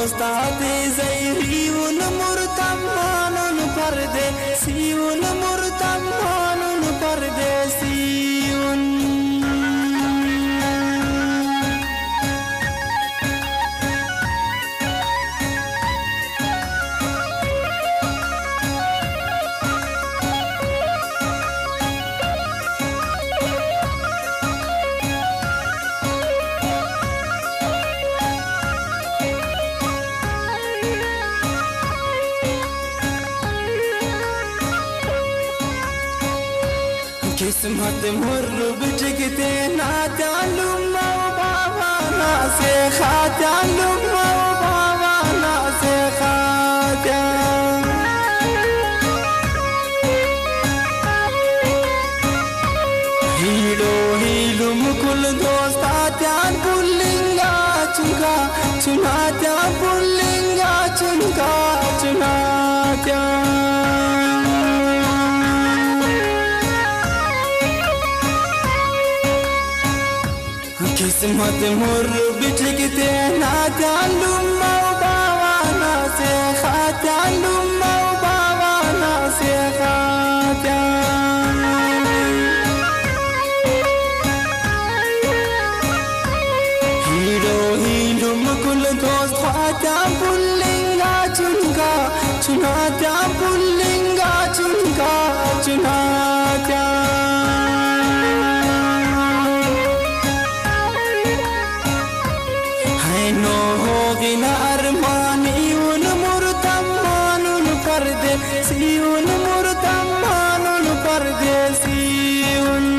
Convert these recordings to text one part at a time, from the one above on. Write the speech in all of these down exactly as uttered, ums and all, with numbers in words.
دوست آتے زہیری ان، مر تمانن پردیسی ان، مر تمانن پردیسی ان۔ قسمت مر بٹک تینا تیان، لمہ و باوہ نا سیخا تیان، لمہ و باوہ نا سیخا تیان۔ ایلو ایلم کل دوست آتیان پھلنگا چنکا، چنا تیان پھلنگا چنکا، چنا تیان۔ قسمت مر بٹک تینا تیان، لمہ و باوہ نا سیخا تیان، لمہ و باوہ نا سیخا تیان۔ ایلو ایلم کل دوست خواتیان پھلنگا چنکا، چنا تیان پھلنگا چنکا، چنا تیان۔ اینو ہوغن ارمانی ان، مر تمانن پردیسی ان، مر تمانن پردیسی ان۔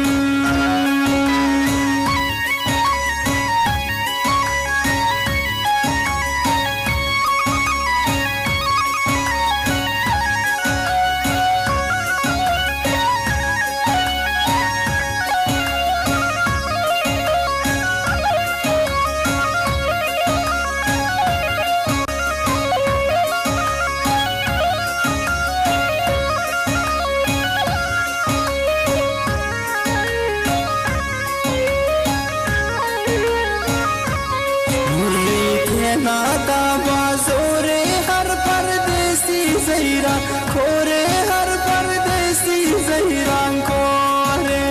مری تینا تا بازورے، ہر پردیسی زہیران کورے، ہر پردیسی زہیران کورے۔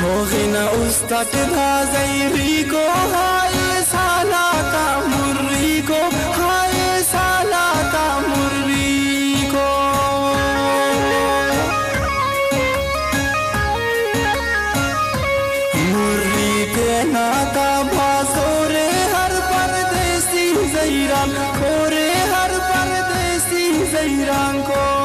ہوغن است اٹ دا زہیریکو، ہائے سالاتا مریکو، ہائے سالاتا مریکو۔ مری تینا تا بازورے، ہر پردیسی زہیران کورے، ہر پردیسی زہیران کورے۔